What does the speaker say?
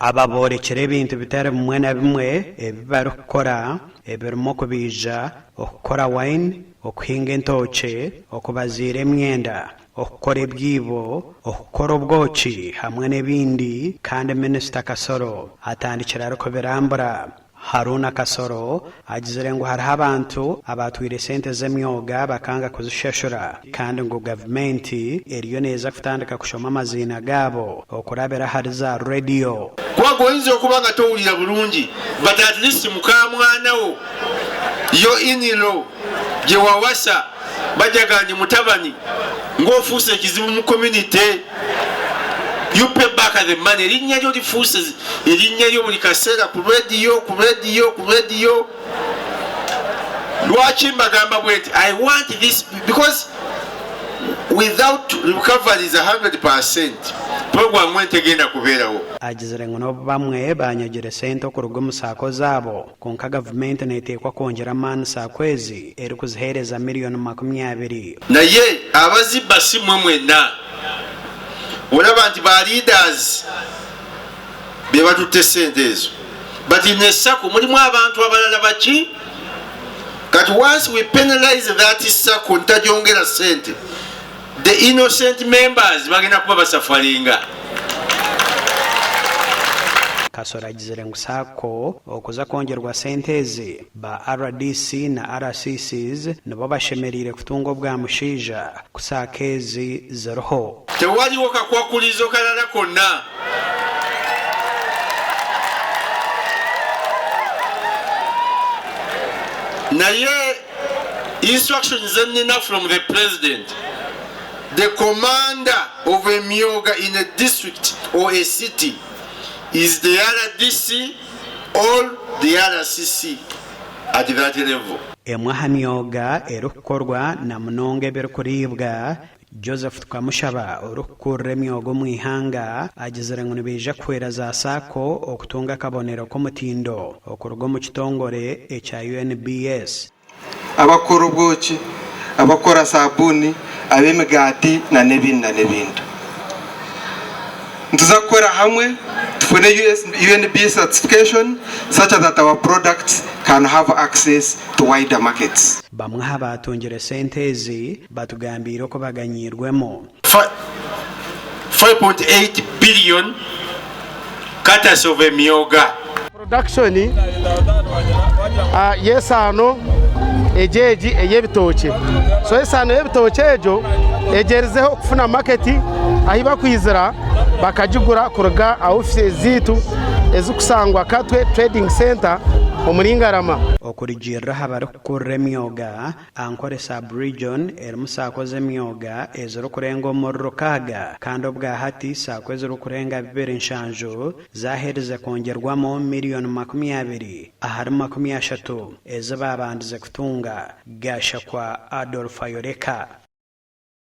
Aba boorekire ebintu bitari bimwe na bimwe ebi barikukora ebirimu okubaija, okukora wine, okuhinga entookye, okubaziira emyenda, okukora ebyibo, okukora obwoki hamwe n'ebindi kandi Minisita Kasoro atandikire arikubirambura. Haruna Kasoro agizire ngu hariho abantu abaatwire sente z'emyoga bakanga kuzishashura kandi ngu gavumenti eriyo neeza kutandika kushoma amaziina gaabo okurabira ahari za rediyo. Kuba gwe oyinza okuba nga towulira bulungi but at least mukamwana wo your in law gyewawasa bajaga ndi mutabani nga ofuuse ekizibu mu community you pay back the money erinnya lyo lifuuse erinnya lyo buli kaseera ku radio ku radio ku radio lwaki mbagamba bwenti I want this because without recoveries 100% program eno tegenda kubeerawo. Agizire ngu n'obu bamwe banyagire sente okuruga omu saako zaabo, Kwonka gavumenti neteekwa kwongyera amaani saako ezi erikuziheereza miriyoni 20. Naye abazibba si mwe mwena. Olaba nti ba leaders bebatutte sente ezo but in a sacco mulimu abantu abalala baki? Kati once we penalize that sacco ntagyongera sente The innocent members bagenda kuba basafaringa. Kasoro agizire ngu Sacco okuza kwongyerwa sente ezi, ba rdc na RCCs nibo bashemereire kutunga obwa mushaija ku Sacco ezi ziriho. Tewaliwo kakwakulizo kalala konna. Naye Instructions zenina from the president, the commander of emyoga in a district or a city is the rdc or the RCC at that level. Emwe aha myoga erikukorwa na munonga ebirikuriibwa, Joseph Tukamushaba orikukurira emyoga omu ihanga agizire ngu nibaija kuhwera za Sacco okutunga akabonero k'omutindo okuruga omu kitongore ekya UNBS. Abakukora obwoki, abakukora sabuuni, ab'emigaati na n'ebindi na n'ebindi. Nituza kukora hamwe tufune UNBS certification such that our products can have access to wider markets. Bamwe aha baatungire sente ezi batugambiire oku baganyiirwemu. 5.8 billion courtesy of Emyoga. Production y'esaano egi egi ey'ebitookye. So esaano y'ebitookye egyo egyerizeho kufuna market ahu bakwizira bakagigura kuruga aha offices zaitu ezirikusangwa Katwe Trading Centre omuri Ngarama. Okurugiirira aha barikukurira emyoga, Ankole Sub-region erimu saako z'emyoga ezirikurenga omuri rukaaga kandi obwahati saako ezirikurenga 27 zaaherize kwongyerwamu miriyoni 20 ahari 30 ezi baabandize kutunga, Gashakwa Adolf ayoreka.